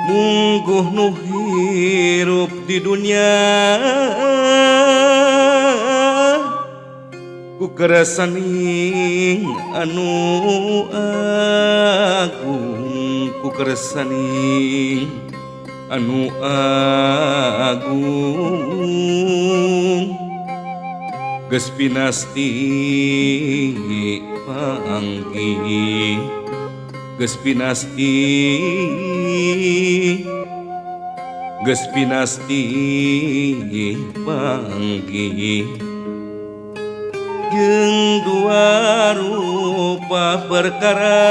Mungguh nu hirup di dunya ku keresaning anu agung, ku keresaning anu agung. Geus pinasti panggih, geus pinasti, geus pinasti panggih jeung dua rupa perkara.